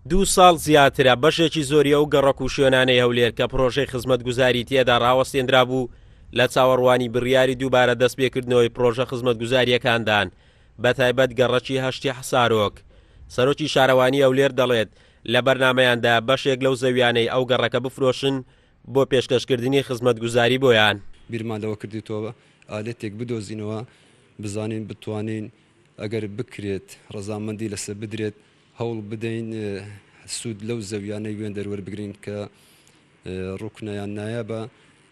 دوو ساڵ زیاترە بەشێکی زۆری ئەو گەڕەک و شوێنانەی هەولێر کە پڕۆژەی خزمەتگوزاری تێدا ڕاوەستێنرابوو لە چاوەڕوانی بڕیاری دووبارە دەستپێکردنەوەی پڕۆژە خزمەتگوزارییەکاندان بەتایبەت گەڕەکی هەشتی حەسارۆک. سەرۆکی شارەوانی هەولێر دەڵێت، لە بەرنامەیاندا بەشێک لەو زەویانەی ئەو گەڕەکە بفرۆشن بۆ پێشکەشکردنی خزمەتگوزاری بۆیان. بیرمان لەوە کردیتەوە ئالەتێک بدۆزینەوە بزانین بتوانین ئەگەر بکرێت ڕەزامەندی لەسەر بدرێت هەوڵ بدەین سوود لەو زەویانەی وێندەر وەربگرین کە ڕوکنە یان نایابە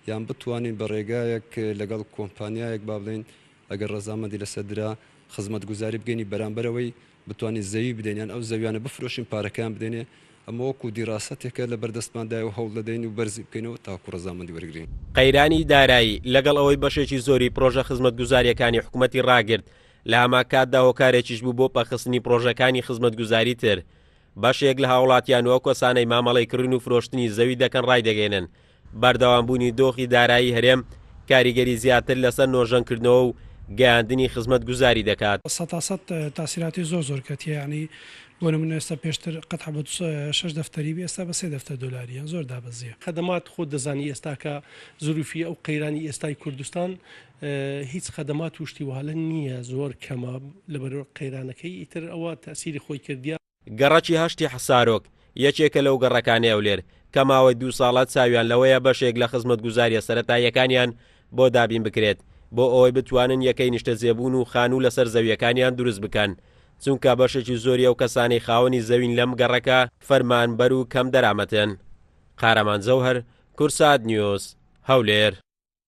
یان بتوانین بە ڕێگایەک لەگەڵ کۆمپانیایەک با بڵێین ئەگەر ڕەزامەندی لەسەر درا خزمەتگوزاری بگەینی بەرامبەر ئەوەی بتوانین زەوی بدەین یان ئەو زەویانە بفرۆشین پارەکەیان بدەینێ ئەمە وەکو دیراسەتێکە لە بەردەستماندایە و هەوڵ دەدەین و بەرزی بکەینەوە تاکو ڕەزامەندی وەرگرین. قەیرانی دارایی لەگەڵ ئەوەی بەشێکی زۆری پرۆژە خزمەتگوزارییەکانی حکومەتی ڕاگرت، لە هەمانکاتدا هۆکارێکیش بوو بۆ پەکخستنی پرۆژەکانی خزمەتگوزاری تر. بەشێک لە هاوڵاتیان و ئەو کەسانەی مامەڵەی کڕین و فرۆشتنی زەوی دەکەن ڕایدەگەیەنن، بەردەوامبوونی دۆخی دارایی هەرێم کاریگەری زیاتر لەسەر نۆژەنکردنەوە و گەیاندنی خزمەتگوزاری دەکات. سەتاسەت تاسیراتی زۆر زۆر کەتیە یانی بۆ نمونە ئێستا پێشتر قەتع بە شەش دەفتەری بی ئێستا بە سێ دەفتەر دۆلاری یان زۆر دابەزیە. خەدەمات خۆت دەزانی ئێستاکە زروفی ئەو قەیرانی ئێستای کوردستان هیچ خەدەمات و شتی وەها نییە زۆر کەمە لەبەر قەیرانەکەی ئیتر ئەوە تەسیری خۆی کردیە. گەڕەکی هەشتی حەسارۆک یەکێکە لەو گەڕەکانەی هەولێر کە ماوەی دوو ساڵە چاویان لەوەیە بەشێک لە خزمەتگوزارییە سەرەتاییەکانیان بۆ دابین بکرێت بۆ ئەوەی بتوانن یەکەی نیشتەجێبوون و خانوو لەسەر زەوییەکانیان دروست بکەن چونکە بەشێکی زۆری ئەو کەسانەی خاوەنی زەوین لەم گەڕەکە فەرمانبەر و کەمدەرامەتن. قارەمان جەوهەر، کوردسات نیوز، هەولێر.